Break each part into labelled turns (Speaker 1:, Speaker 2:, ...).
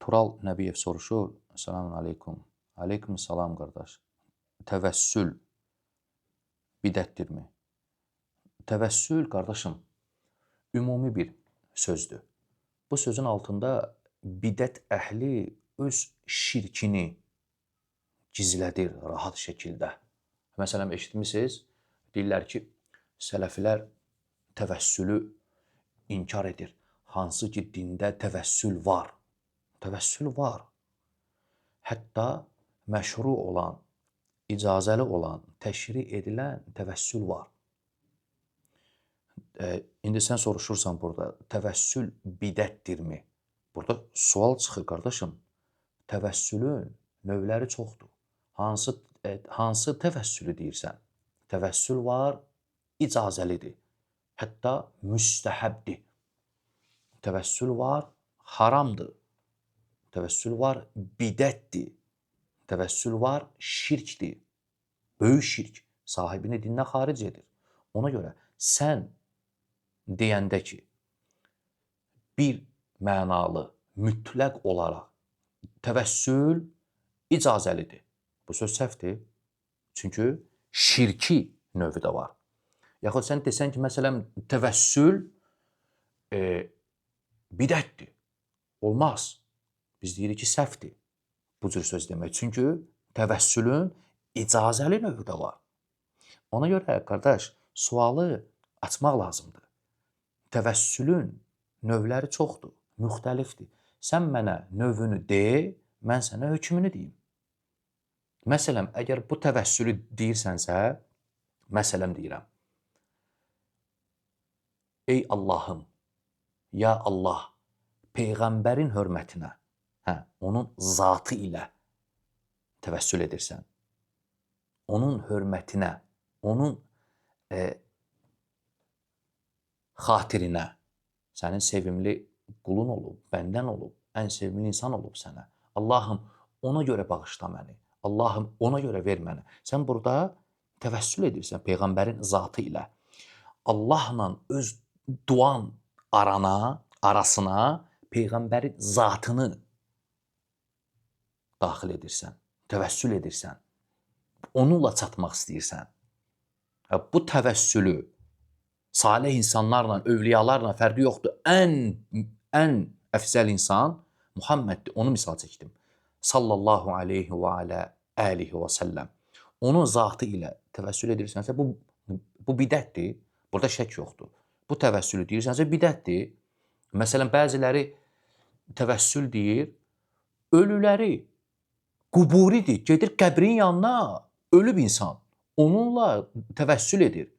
Speaker 1: Tural Nəbiyev soruşur. Selamun aleykum. Aleyküm salam qardaş. Təvəssül bidətdirmi? Təvəssül qardaşım ümumi bir sözdür. Bu sözün altında bidət əhli öz şirkini gizlədir rahat şəkildə. Məsələn, eşitmisiniz? Deyirlər ki, sələflər təvəssülü inkar edir. Hansı ki dində təvəssül var. Təvəssül var. Hətta məşru olan, icazəli olan, təşri edilən təvəssül var. İndi sən soruşursan burada, təvəssül bidətdirmi? Burada sual çıxır qardaşım. Təvəssülün növləri çoxdur. Hansı təvəssülü deyirsən? Təvəssül var, icazəlidir. Hətta müstəhəbdir. Təvəssül var, haramdır. Təvəssül var, bidətdir. Təvəssül var, şirkdir. Böyük şirk sahibini dindən xaric edir. Ona görə sən deyəndə ki, bir mənalı, mütləq olaraq təvəssül icazəlidir. Bu söz səhvdir. Çünki şirki növü də var. Yaxud sən desən ki, məsələn, təvəssül bidətdir. Olmaz. Biz deyirik ki, səhvdir bu cür söz demək. Çünki təvəssülün icazəli növü də var. Ona görə, qardaş, sualı açmaq lazımdır. Təvəssülün növləri çoxdur, müxtəlifdir. Sən mənə növünü de, mən sənə hökmünü deyim. Məsələn, əgər bu təvəssülü deyirsənsə, məsələn deyirəm. Ey Allahım, ya Allah, peyğəmbərin hörmətinə, onun zatı ilə təvəssül edirsən. Onun hörmətinə, onun xatirinə, sənin sevimli qulun olub, bəndən olub, ən sevimli insan olub sənə. Allahım, ona görə bağışla məni. Allahım, ona görə ver məni. Sən burada təvəssül edirsən peyğəmbərin zatı ilə. Allahla öz duan arasına peyğəmbərin zatını daxil edirsən, təvəssül edirsən. Onunla çatmaq istəyirsən. Bu təvəssülü salih insanlarla, övliyalarla fərqi yoxdur. Ən əfzəl insan Muhammeddir. Onu misal çəkdim. Sallallahu aleyhi və alə alihi və səlləm. Onun zatı ilə təvəssül edirsənsə, bu bidətdir. Burada şək yoxdur. Bu təvəssülü deyirsənsə, bidətdir. Məsələn, bəziləri təvəssül deyir, ölüləri quburidir, gedir qəbrin yanına, ölüb insan. Onunla təvəssül edir.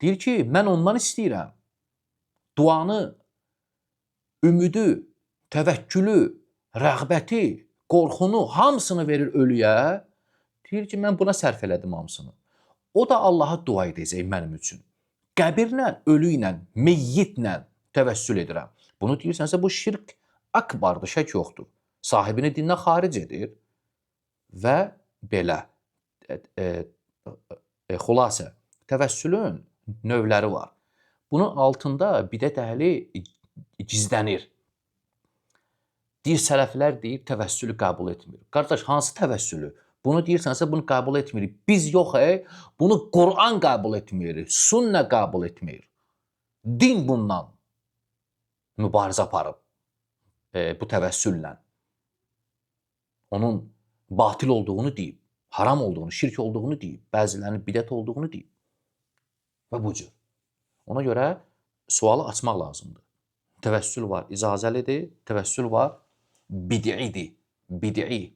Speaker 1: Deyir ki, mən ondan istəyirəm. Duanı, ümidi, təvəkkülü, rəğbəti, qorxunu hamısını verir ölüyə. Deyir ki, mən buna sərf elədim hamısını. O da Allaha dua edəcək mənim üçün. Qəbirlə, ölü ilə, meyyitlə təvəssül edirəm. Bunu deyirsənsə, bu şirk akbardır, şək yoxdur. Sahibini dindən xaric edir və belə. Xülasə, təvəssülün növləri var. Bunun altında bidət əhli gizlənir. Deyir, sələflər deyir, təvəssülü qəbul etmir. Qardaş, hansı təvəssülü? Bunu deyirsənsə, bunu qəbul etmirik. Biz yox, bunu Quran qəbul etmir, sünnə qəbul etmir. Din bundan mübarizə aparıb bu təvəssüllə. Onun batil olduğunu deyib, haram olduğunu, şirk olduğunu deyib, bəzilərinin bidət olduğunu deyib. Və bu cür. Ona görə sualı açmaq lazımdır. Təvəssül var, icazəlidir, təvəssül var, bid'idir, bid'i.